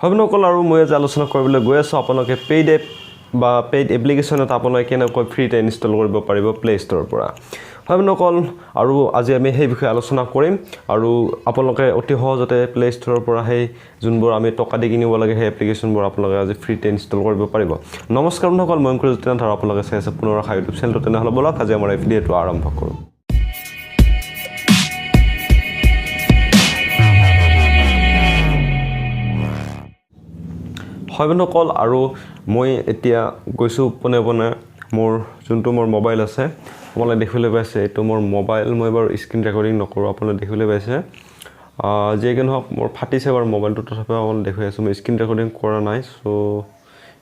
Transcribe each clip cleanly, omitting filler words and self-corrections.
হয় বন্ধুসকল, আৰু মই আজি আলোচনা কৰিবলৈ গৈ আছোঁ আপোনালোকে পেইড এপ বা পেইড এপ্লিকেশ্যন এটা আপোনালোকে কেনেকৈ ফ্ৰীতে ইনষ্টল কৰিব পাৰিব প্লে ষ্ট'ৰৰ পৰা। হয় বন্ধুসকল, আৰু আজি আমি সেই বিষয়ে আলোচনা কৰিম আৰু আপোনালোকে অতি সহজতে প্লে ষ্ট'ৰৰ পৰা সেই যোনবোৰ আমি টকা দি কিনিব লাগে সেই এপ্লিকেশ্যনবোৰ আপোনালোকে আজি ফ্ৰীতে ইনষ্টল কৰিব পাৰিব। নমস্কাৰ বন্ধুসকল, মই অংকুৰ জ্যোতিনাথ আৰু আপোনালোকে চাই আছে পুনৰ আশা ইউটিউব চেনেলটো। তেনেহ'লে ব'লক আজি আমাৰ এই ভিডিঅ'টো আৰম্ভ কৰোঁ। হয় বন্ধুসকল, আৰু মই এতিয়া গৈছোঁ পোনে পোনে মোৰ যোনটো মোৰ মোবাইল আছে, আপোনালোকে দেখিবলৈ পাইছে এইটো মোৰ মোবাইল। মই বাৰু স্ক্ৰীণ ৰেকৰ্ডিং নকৰোঁ, আপোনালোকে দেখিবলৈ পাইছে। যিয়ে কি নহওক, মোৰ ফাটিছে বাৰু মোবাইলটো, তথাপিও আপোনালোক দেখুৱাই আছোঁ, মই স্ক্ৰীণ ৰেকৰ্ডিং কৰা নাই। চ'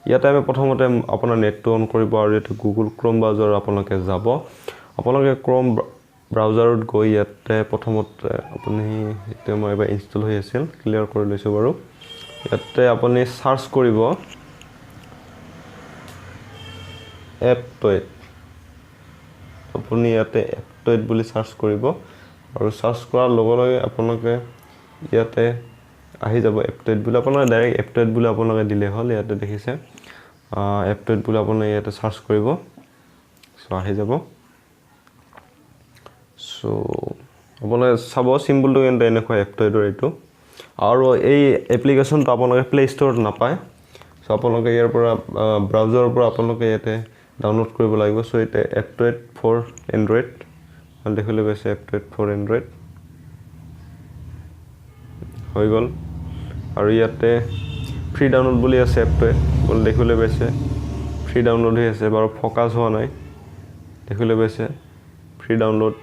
ইয়াতে আমি প্ৰথমতে আপোনাৰ নেটটো অন কৰিব আৰু ইয়াতে গুগল ক্ৰ'ম ব্ৰাউজাৰ আপোনালোকে যাব। আপোনালোকে ক্ৰ'ম ব্ৰাউজাৰত গৈ ইয়াতে প্ৰথমতে আপুনি, এতিয়া মই এবাৰ ইনষ্টল হৈ আছিল, ক্লিয়াৰ কৰি লৈছোঁ বাৰু। ইয়াতে আপুনি চাৰ্চ কৰিব এপটইড। আপুনি ইয়াতে এপটইড বুলি চাৰ্চ কৰিব আৰু চাৰ্চ কৰাৰ লগে লগে আপোনালোকে ইয়াতে আহি যাব এপটইড বুলি। আপোনালোকে ডাইৰেক্ট এপটইড বুলি আপোনালোকে দিলে হ'ল। ইয়াতে দেখিছে এপটইড বুলি আপোনালোকে ইয়াতে চাৰ্চ কৰিব, চ' আহি যাব। চ' আপোনালোকে চাব চিম্বলটো কিন্তু এনেকুৱা এপটইডৰ এইটো। আৰু এই এপ্লিকেশ্যনটো আপোনালোকে প্লে ষ্ট'ৰত নাপায়। চ' আপোনালোকে ইয়াৰ পৰা ব্ৰাউজাৰৰ পৰা আপোনালোকে ইয়াতে ডাউনলোড কৰিব লাগিব। চ' এতিয়া এপটইড ফৰ এণ্ড্ৰইড দেখিবলৈ পাইছে, এপটইড ফৰ এণ্ড্ৰইড হৈ গ'ল। আৰু ইয়াতে ফ্ৰী ডাউনলোড বুলি আছে, এপটইড বুলি দেখিবলৈ পাইছে, ফ্ৰী ডাউনলোড হৈ আছে, বাৰু ফ'কাছ হোৱা নাই, দেখিবলৈ পাইছে ফ্ৰী ডাউনলোড।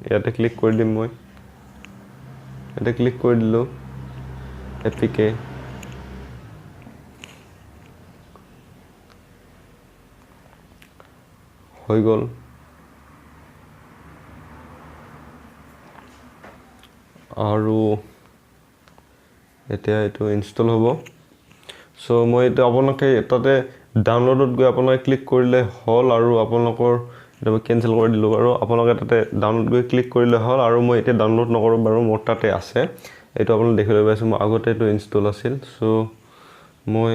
ইয়াতে ক্লিক কৰি দিম মই, ইয়াতে ক্লিক কৰি দিলোঁ এপিকে। হৈ গ'ল। আৰু এতিয়া এইটো ইনষ্টল হ'ব। চ' মই এতিয়া আপোনালোকে তাতে ডাউনলোডত গৈ আপোনালোকে ক্লিক কৰিলে হ'ল আৰু আপোনালোকৰ এতিয়া মই কেঞ্চেল কৰি দিলোঁ বাৰু। আপোনালোকে তাতে ডাউনলোড গৈ ক্লিক কৰিলে হ'ল আৰু মই এতিয়া ডাউনলোড নকৰোঁ বাৰু, মোৰ তাতে আছে। এইটো আপোনালোকে দেখিবলৈ পাইছোঁ, মোৰ আগতে এইটো ইনষ্টল আছিল। চ' মই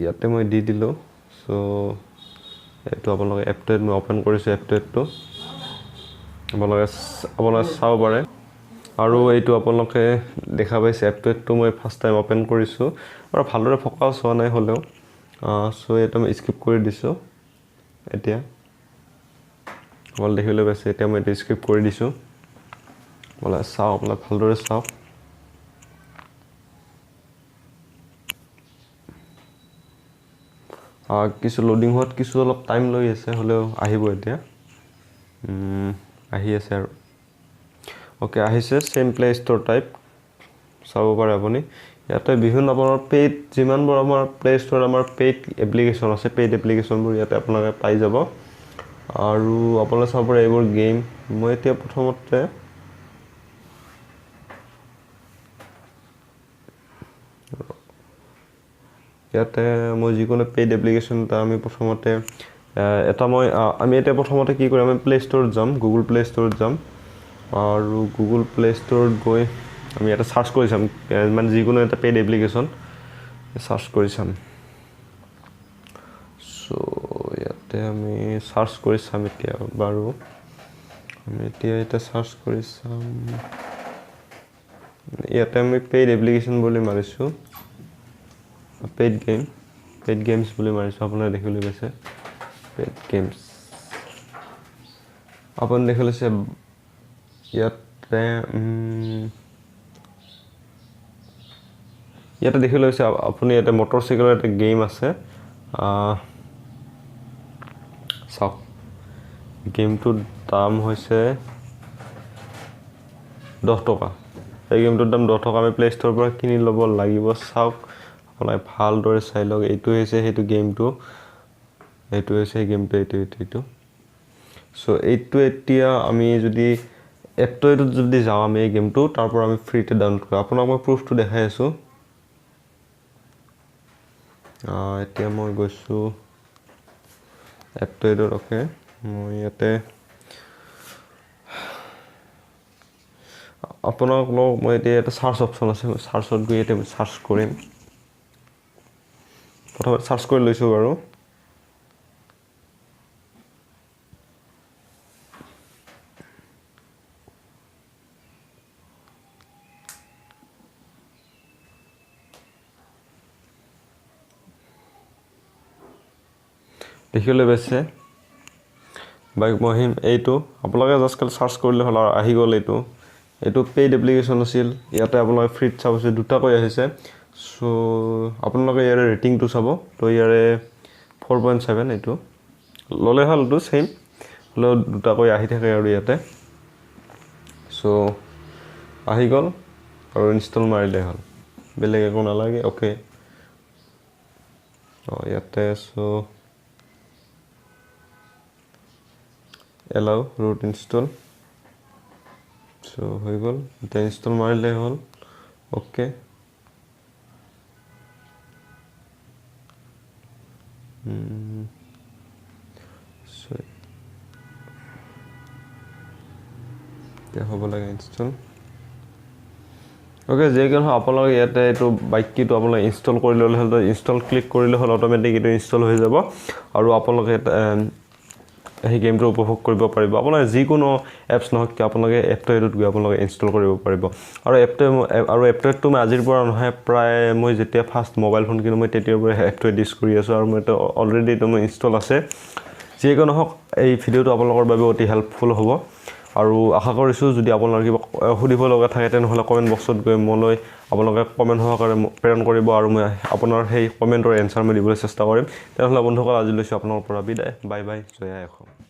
ইয়াতে মই দি দিলোঁ। চ' এইটো আপোনালোকে এপটোত মই অ'পেন কৰিছোঁ, এপটোতো আপোনালোকে চাব পাৰে। আৰু এইটো আপোনালোকে দেখা পাইছে, এপটোতো মই ফাৰ্ষ্ট টাইম অ'পেন কৰিছোঁ আৰু ভালদৰে ফ'কাছ হোৱা নাই হ'লেও। চ' এইটো মই স্কিপ কৰি দিছোঁ। এতিয়া আপোনালোকে দেখিবলৈ পাইছে, এতিয়া মই এইটো স্কিপ কৰি দিছোঁ। আপোনালোকে চাওক, আপোনালোকে ভালদৰে চাওক। কিছু লোডিং হোৱাত কিছু অলপ টাইম লৈ আছে, হ'লেও আহিব এতিয়া। আহি আছে আৰু। অ'কে, আহিছে, ছেইম প্লে ষ্ট'ৰ টাইপ চাব পাৰে আপুনি। ইয়াতে বিভিন্ন আপোনাৰ পেইড, যিমানবোৰ আমাৰ প্লে ষ্ট'ৰত আমাৰ পেইড এপ্লিকেশ্যন আছে, পেইড এপ্লিকেশ্যনবোৰ ইয়াতে আপোনালোকে পাই যাব। আৰু আপোনালোকে চাব পাৰে এইবোৰ গেম। মই এতিয়া প্ৰথমতে ইয়াতে মই যিকোনো পেইড এপ্লিকেশ্যন এটা আমি প্ৰথমতে এটা মই আমি এতিয়া প্ৰথমতে কি কৰিম, আমি প্লে ষ্ট'ৰত যাম, গুগল প্লে ষ্ট'ৰত যাম। আৰু গুগল প্লে ষ্ট'ৰত গৈ আমি ইয়াতে চাৰ্চ কৰি চাম, মানে যিকোনো এটা পেইড এপ্লিকেশ্যন চাৰ্চ কৰি চাম। চ' ইয়াতে আমি চাৰ্চ কৰি চাম এতিয়া বাৰু। আমি এতিয়া এতিয়া চাৰ্চ কৰি চাম। ইয়াতে আমি পেইড এপ্লিকেশ্যন বুলি মাৰিছোঁ, পেইড গেম, পেইড গেমছ বুলি মাৰিছোঁ, আপোনালোকে দেখিবলৈ পাইছে পেইড গেমছ। আপুনি দেখিবলৈ পাইছে ইয়াতে, ইয়াতে দেখিবলৈ পাইছে আপুনি ইয়াতে মটৰচাইকেলৰ এটা গেম আছে। চাওক, গেমটোৰ দাম হৈছে 10 টকা। এই গেমটোৰ দাম 10 টকা, আমি প্লে ষ্ট'ৰৰ পৰা কিনি ল'ব লাগিব। চাওক, আপোনালোকে ভালদৰে চাই লওক। এইটো হৈছে সেইটো গেমটো, এইটো হৈছে সেই গেমটো, এইটো, এইটো, এইটো। চ' এইটো এতিয়া আমি যদি এপটোত যদি যাওঁ, আমি এই গেমটো তাৰ পৰা আমি ফ্ৰীতে ডাউনলোড কৰোঁ। আপোনাক মই প্ৰুফটো দেখাই আছোঁ। এতিয়া মই গৈছোঁ এপটোত। অ'কে, মই ইয়াতে আপোনালোকক মই এতিয়া এটা চাৰ্চ অপশ্যন আছে, চাৰ্চত গৈ এতিয়া মই চাৰ্চ কৰিম। প্ৰথমে চাৰ্চ কৰি লৈছোঁ বাৰু। দেখিবলৈ পাইছে বাইক মহিম, এইটো আপোনালোকে জাষ্ট খালি চাৰ্চ কৰিলে হ'ল আৰু আহি গ'ল। এইটো পেইড এপ্লিকেশ্যন আছিল, ইয়াতে আপোনালোকে ফ্ৰীত চাব, দুটাকৈ আহিছে। চ' আপোনালোকে ইয়াৰে ৰেটিংটো চাব, তো ইয়াৰে 4.7 এইটো ল'লে হ'ল, এইটো ছেইম হ'লেও দুটাকৈ আহি থাকে আৰু ইয়াতে। চ' আহি গ'ল আৰু ইনষ্টল মাৰিলে হ'ল, বেলেগ একো নালাগে। অ'কে, ইয়াতে চ' এলাউ ৰুট ইনষ্টল, চ' হৈ গ'ল। এতিয়া ইনষ্টল মাৰিলে হ'ল। অ'কে, এতিয়া হ'ব লাগে ইনষ্টল। অ'কে, যিয়ে নহওক আপোনালোকে ইয়াতে এইটো বাইক কিটো আপোনালোকে ইনষ্টল কৰি ল'লে হ'ল, ইনষ্টল ক্লিক কৰিলে হ'ল, অট'মেটিক এইটো ইনষ্টল হৈ যাব আৰু আপোনালোকে সেই গেমটো উপভোগ কৰিব পাৰিব। আপোনালোকে যিকোনো এপছ নহওক কিয় আপোনালোকে এপটোত গৈ আপোনালোকে ইনষ্টল কৰিব পাৰিব। আৰু এপটোৱেডটো মই আজিৰ পৰা নহয়, প্ৰায় মই যেতিয়া ফাৰ্ষ্ট মোবাইল ফোন কিনো মই তেতিয়াৰ পৰা এপটোৱেড ইউজ কৰি আছোঁ আৰু মই এইটো অলৰেডি এইটো মোৰ ইনষ্টল আছে। যিয়ে নহওক এই ভিডিঅ'টো আপোনালোকৰ বাবে অতি হেল্পফুল হ'ব আৰু আশা কৰিছোঁ যদি আপোনালোকৰ কিবা সুধিব লগা থাকে তেনেহ'লে কমেণ্ট বক্সত গৈ মোলৈ আপোনালোকে কমেণ্ট সহকাৰে প্ৰেৰণ কৰিব আৰু মই আপোনাৰ সেই কমেণ্টৰ এনচাৰ মই দিবলৈ চেষ্টা কৰিম। তেনেহ'লে বন্ধুসকল, আজি লৈছোঁ আপোনালোকৰ পৰা বিদায়। বাই বাই, জয় আই অসম।